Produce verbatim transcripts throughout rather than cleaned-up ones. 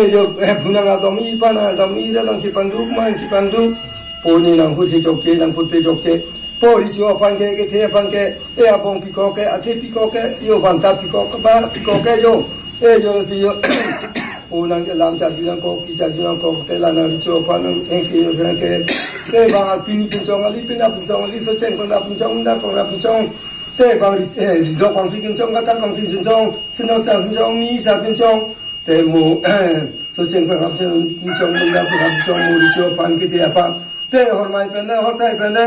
Jo, eh, phu nangkardom-i aphan, nangkardom-i ra nangchepangduk ma, chepangduk. Po ne nanghut he chokche, nanghut pe chokche. Po recho aphan ke, kethe aphan ke, eh, abong pikok ke, athe pikok ke, jo banta pikok ke, ba pikok ke jo. Eh, jo si jo. Po nangkelam charju nangkok, kecharju nangkok, te la nang recho aphan nang, eh, ke, ke, ke. Eh, bang pini pinchong kali, pina pinchong kali, Socheng pina pinchong, Dapang pina pinchong. Te bang, eh, Dapang pinchong, Katar bang pinchong, Sino chang pinchong, Misa pinchong. Te mo, Socheng phan hap cheng chong munda phan hap chong mo recho aphan kethe aphan. Te hormai pen le, hortai pen le,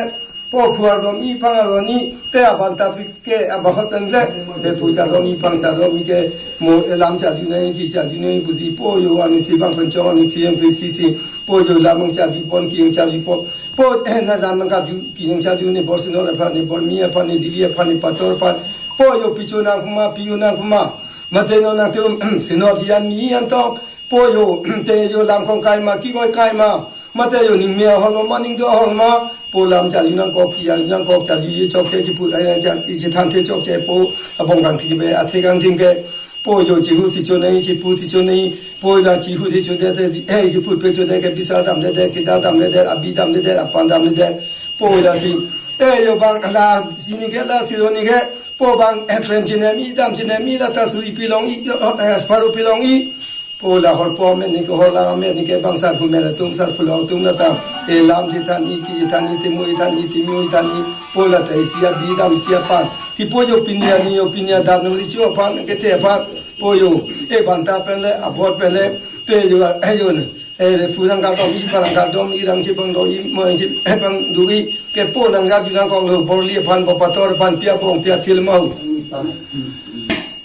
po phu ardom-i aphan aroni, te abanta pike abahot pen le, te phu chardom-i aphan chardom-i ke mo elam charju nai, kecharju nai pusi po jo anisi bang pinchong anisi yang pe chisi, po jo lam ang charju pon ki ang charju pon. Po, eh, na lam nangkarju, ki ang charju ne bor Sino aphan, ne bor Mi aphan, ne Dili aphan, ne Pator aphan. Po jo picho nang puma, piyo nang puma. Mate no nangtum, Sino hiyan Mi hiyan tong. Po jo, te jo lam kong kai ma, kekoi kai ma. Mate jo ning me ahol ma, ning do ahol ma. Po lam charju nangkok, kecharju nangkok, charju je chokche, chepu, eh, char-, chethan the chokche, po abong kangthing ke, athe kangthing ke. Po jo chehu si cho nai, chepu si cho nai. Po la chehu si cho de, de, eh, chepu pe cho de, ke bisar damde de, ke da damde de, abi damde de, apan damde de. Po la si, eh, jo bang la sini ke, la sironi ke. Po bang, eh, klem chine mi, dam chine mi, la ta suri pilong-i, jo, eh, separuh pilong-i. Po la hor po amen ni ke, hor la amen ni ke, bang sarpo amen atum, sarpo long atum la ta, eh, lam chethan-i, kechethan-i, temu chethan-i, temu chethan-i. Po la ta isi abi dam isi apan. Ti po jo pini arni, jo pini adap nang recho aphan, kethe aphan. Po jo, eh, banta pen le, abot pen le, pe jo, eh, jo ne. Eh, le phu nangkardom-i, pha nangkardom-i, rang chepangdok-i, mo chepangduk-i. Ke po nangkarju nangkok lo, bor li aphan, bor Pator aphan, pi abong, pi athil mau.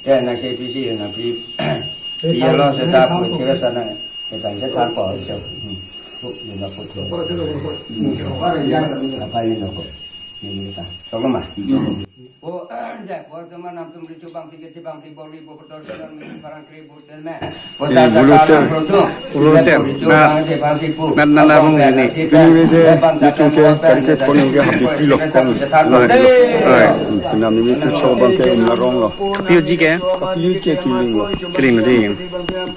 Ya, nang se pisi, nang pi, pi lo seta pu, cewek sana, kita ini than po, so. Hmm. Bu, ini aku tu. Apa ini aku? Ini kita. Tolong mah. O, ja, bor teman nam tum recho bang tiga ti bang ti bor li bo Pator sedang mini parang kre bo tel me. Bor eh, ta bulu ta tel. Bulu tel. Recho na, bang je bang si pu. Na, na, na, bang ini. Ini de, itu ke, kari ke kono ke habit pilok kong. Nah, eh, eh, pina mimi tu cho bang ke narong lo. Kapiu ji ke? Kapiu ke kiling lo. Kiling lo di.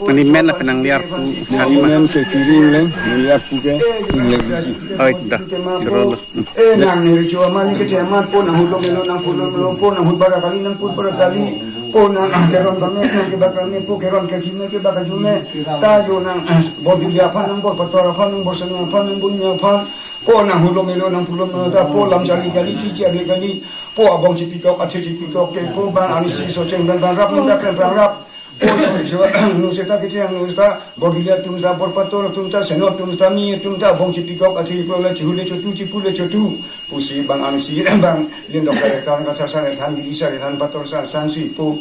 Ini men apa nang liar pu. Ini men ke kiling leng, liar pu ke, kiling leng ji. Oh, dah. Terus. Eh, nang ne recho aman ni kethe aman po nang hulo melo nang pulo melo po nang hut bara kali nang put bara kali po nang, ah, keron kame nang kebak kame po keron kejime kebak kejime ta jo nang, ah, bor Dili aphan nang bor Pator aphan nang bor Seno aphan nang bor Mi aphan po nang hulo melo nang pulo melo ta po lam charli kali kecharli kali po abong chepikok athe chepikok ke po bang anisi Socheng bang bang rap nang rap bang rap. Po nang recho, nang seta kecharli nang seta, bor Dili atum ta, bor Pator atum ta, Seno atum ta, Mi atum ta, abong chepikok athe po la chehu le chotu, chepu le chotu. Pusi bang anisi, bang lindok sar than, Kasar sar than, Dili sar than, Pator sar than si po.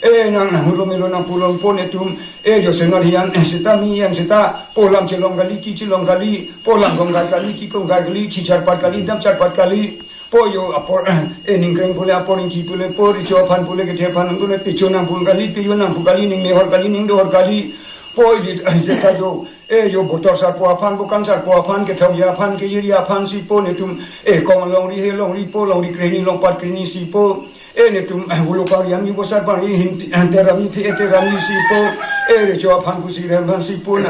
Eh, nang, nang hulo melo nang pulo po netum, eh, jo Seno hiyan, eh, seta Mi hiyan seta, po lam chelong kali, kechelong kali, po lam kongkai kali, kekongkai kali, kecharpat kali, dam charpat kali. Po jo apor, eh, ningkreng pule apor ingchi pule po recho aphan pule kethe aphan pule picho nang pule kali, piyo nang pule kali, ning mehor kali, ning dohor kali. Po ili, eh, jeta jo, eh, jo botor sarpo aphan, bokan sarpo aphan, kethom ya aphan, kejiri aphan si po netum, eh, kong longri he longri po, longri krehini, longpat krehini si po. Eh, netum, eh, hulo pari ami bosar pari hin, eh, terami phi, eh, terami si po. Eh, recho aphan pusi rem aphan si po na.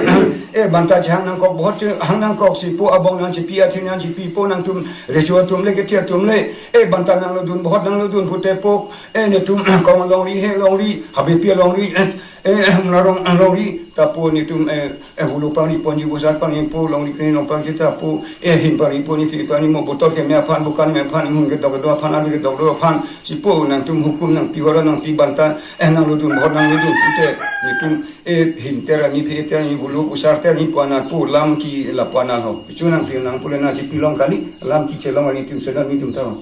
Eh, banta chehang nangkok bohot chehang nangkok si po, abong nang chepi, athe nang chepi po nangtum. Recho atum le, kethe atum le, eh, banta nang lodun, bohot nang lodun, pute pok, eh, netum, kong longri, he longri, habepi longri, eh, eh, narong longri, ta po netum, eh, eh, hulo pari ponji bosar pari po, longri krehini longpat kita po, eh, hin pari po ni, pi pari mo, botor ke me aphan, bokan me aphan, mun kedok do aphan, alu kedok do aphan, si po, nangtum hukum nangpi hora nangpi banta, eh, nang lodun, bohot nang lodun, pute, netum, eh, hin terani phi terani bulu usar terani puana pu lam ki la puana ho. Chu nang pi nang pule na chepi long kali, lam kechelong ani tum sedang ni tum tau.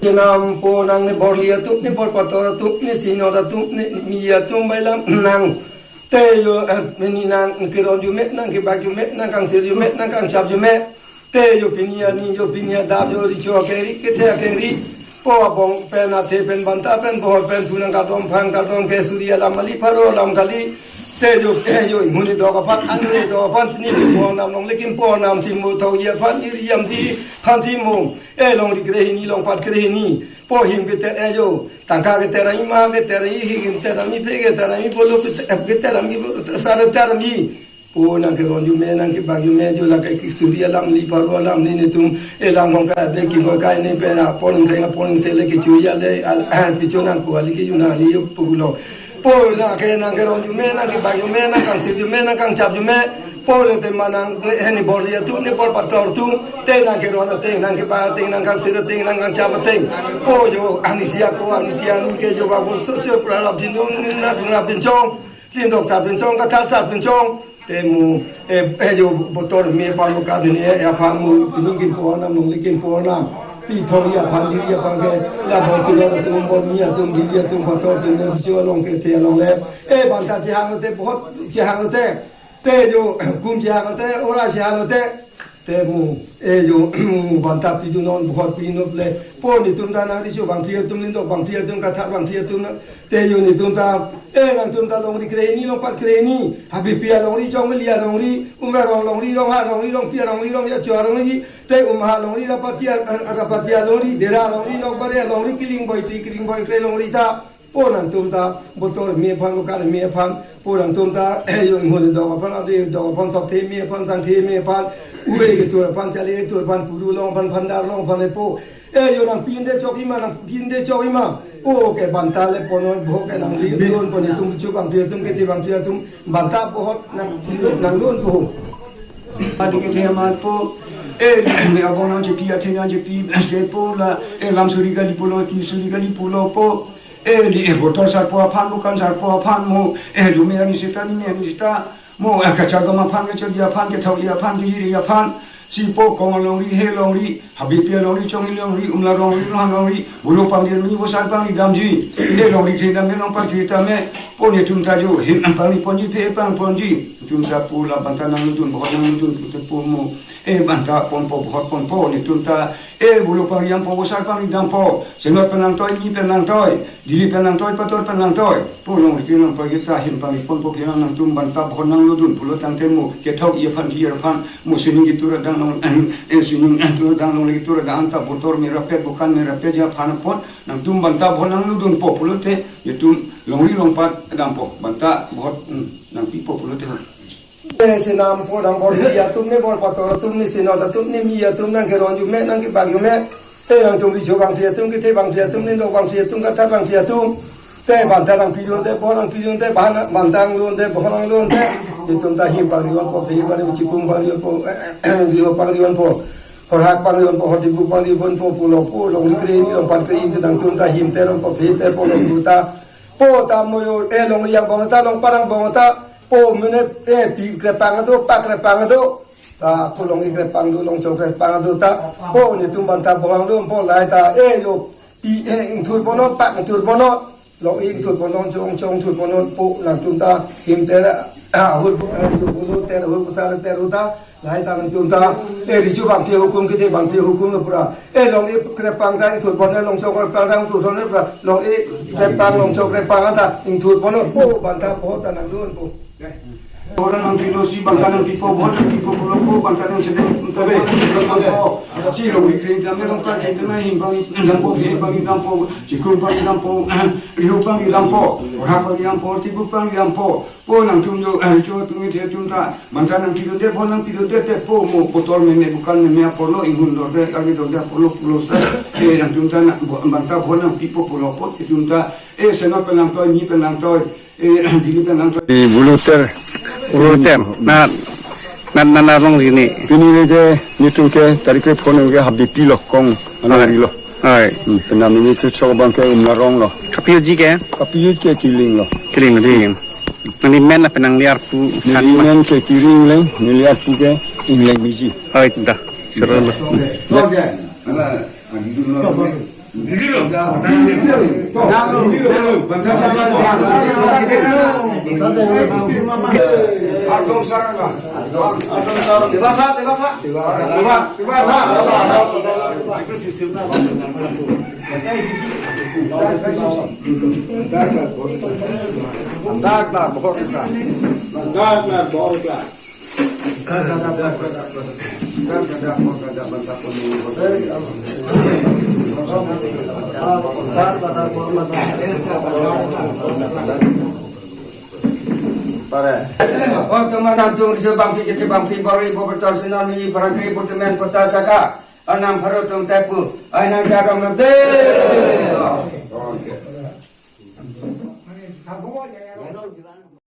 Chenam po nang ne bor Dili atum ne bor Pator atum ne Seno atum ne Mi atum bai lam nang. Te jo, eh, meni nang keron ju me, nang kebak ju me, nang kangsir ju me, nang kangchap ju me. Te jo pini arni, jo pini adap, jo recho akengri, kethe akengri. Po abong pen athe pen banta pen bohor pen phu nangkardom phan kardom ke suri alam kali pharo alam kali. Te jo, eh, jo inghun dok aphan, anghun dok aphan sini po nam long lekin po nam si mo thau ya aphan, iri yam si aphan si mo. Eh, longri krehini, longpat krehini. Po him kete, eh, jo. Tangka keter ami ma, keter ami hi, keter ami phe, keter ami polo, keter, keter ami polo, sar keter ami. Po nangkeron jume, nangkebak jume, jo lake kisuri alam li, paru alam li netum, elang bong ka be ki bong ka ne pe na pon seng, pon sele kechu ale, al, ah, picho nang ko ali ke ju nang li yo pulo. Po lake nangkeron jume, nangkebak jume, nangkangsir jume, nangkangchap jume. Po le te manang, eh, ne bor li atum, ne bor pator atum, te nangkeron ateng, nangkebak ateng, nangkangsir ateng, nangkangchap ateng. Po jo, ani sia ko, ani sia nu ke jo ba ko so so pra la bin dong, na dong la bin chong, lindok sa bin chong, kathar sa bin chong. Te mu, eh, eh, jo botor me aphan mo ka bin, eh, aphan mo, sining kin po na, mung li kin po na. Si thong ya aphan, di ya aphan ke, la bor si la atum, bor mi atum, di ya atum, pator atum, ne si along ke te along le. Eh, banta chehang te, bahut chehang te. Te jo, kum chehang te, ora chehang te. Te mu, eh jo, mu banta pidun non, bahut pidun non le. Po netum ta nang riso bang pia tum, lindok bang pia tum, kathar bang pia tum na. Te jo netum ta, eh nangtum ta longri krehini, longpat krehini. Habipi alongri, Chongmili alongri, Umrarong longri, Rongha longri, Rongpi alongri, Rongya Chua longri, te Umha longri, Rapati, Rapati alongri, Dera longri, Nokbare longri, Kiling Boiti, Kiling Boikre longri ta. Po nangtum ta, botor me aphan, lokal me aphan, po nangtum ta, eh, yo inghun dok aphan, ade dok aphan, sok the me aphan, sang the me aphan, ue ketur aphan, chale ketur aphan, puru long aphan, phandar long aphan, eh, po. Eh, yo nangpin de chok ima, nangpin de chok ima. Po ke banta le pono, bahut ke nang li, lon po netum chu bang pia tum, kethe bang pia tum, banta bahut nang, nang lon po. Adi kethe amat po, eh, me abang nangchepi, athe nangchepi, eh, po la, eh, lam suri kali pulo, ki suri kali pulo po. Eh, li, eh, botor sarpo aphan, bukan sarpo aphan mo, eh, lume ani seta, nime ani seta, mo, eh, kachardom aphan, kachardom aphan, kethok aphan, kehiri aphan, si po kong alongri, he alongri, Habipi alongri, Chongmili alongri, Umla alongri, Rongha alongri, bulu pangri, ni bosan pangri damji, eh, longri khe dam me, longpat khe dam me, po netum ta jo, him pangri ponji, phe pang ponji, tum ta po la banta nanglutdun, bahut nanglutdun, pu te po mo, eh, banta ponpo, bahut ponpo, netum ta, eh, bulu pangri dampo, bosan pangri dampo, senot pen nangtoi, ni pen nangtoi, Dili pen nangtoi, pator pen nangtoi. Po longri kre nang pagi ta him pangri ponpo kre nangtum banta bahut nanglutdun pulo tangte mo kethok aphan kehir aphan mo sining ketur adang long, eh, sining, eh, tur adang long ketur adang ta botor me rapet bukan me rapet aphan apot nangtum banta bahut nanglutdun po pulote netum longri longpat dampo banta bahut, hmm, nangpipo pulote. Eh, senam po dang bor hi atum ne bor pator atum ne senot atum ne mi atum nangkeron jume nangkebak jume. Eh, nangtum riso bang pia tum kethe bang pia tum lindok bang pia tum kathar bang pia tum. Te banta nangpidun te bor nangpidun te banta nanglun te bor nanglun te. Netum ta him pangri ponpo phe pangri chikum pangri ponpo, eh, eh, riho pangri ponpo. Horhak pangri ponpo hortibu pangri ponpo pulo po longri krehini longpat krehini nangtum ta him te rompo phe te po longri ta. Po ta mo yo, eh, longri angbong ta longpat angbong ta. Po mene, eh, pi krepang do, pak krepang do. Ta, ko longri krepang do, longchok krepang do ta. Po netum banta bolang do, po lahai ta, eh, yo, pi, eh, ingthur ponnon, pak ingthur ponnon. Longri ingthur ponnon, chong, chong thur ponnon, po nangtum ta, him ter, ah, hur, eh, yo, bulu ter, hur, pusar ter, ta. Lahai ta nangtum ta, eh, riso bang pia hukum kethe bang pia hukum lo pura. Eh, longri krepang ta ingthur ponnon, longchok krepang ta ingthur ponnon pura. Longri krepang, longchok krepang ta ingthur ponnon. Po, banta po ta nanglun po. Orang nangpilo si banta nangpipo, bahut nangpipo pulo po, banta nangchedeng, tabe, dampo. Si longri kre dam me longpat kre dam me him pangri dampo, he pangri dampo, chikum pangri dampo, riho pangri dampo, horhak pangri dampo, hortibu pangri dampo. Po nangtum jo, eh, cho tum kethe tum ta, banta nangpidunde, bahut nangpidunde te po mo, botor meme, bukan meme apor lo, inghun dorde, arve dorde apor lo pulo sa, eh, nangtum ta na, bo-, banta bahut nangpipo pulo po, tum ta, eh, senot pen nangtoi, ni pen nangtoi, eh, dili pen nangtoi. Di bulu ter. Bulu ter. Na, na, na, na rong sini. Pini le ke, netum ke, tarik le phone ke Habipi lo, kong, alongri lo. Hai. Hmm, penam ni ke chok bang ke Umlarong lo. Kapi-o ji ke? Kapi-o ke Kiling lo. Kiling lo ji. Nangli men la penang liar pu. Neli men ke Kiring leng, neli arpu ke Ingleng Miji. Hai, dah. Sero lo. Pare. O teman, namtung riso bangsi, jeti bangsi, bori bo betor sinon mi parang kri putemen kota Chaka. Anam pharo tung tepu. Aina jaram lo de.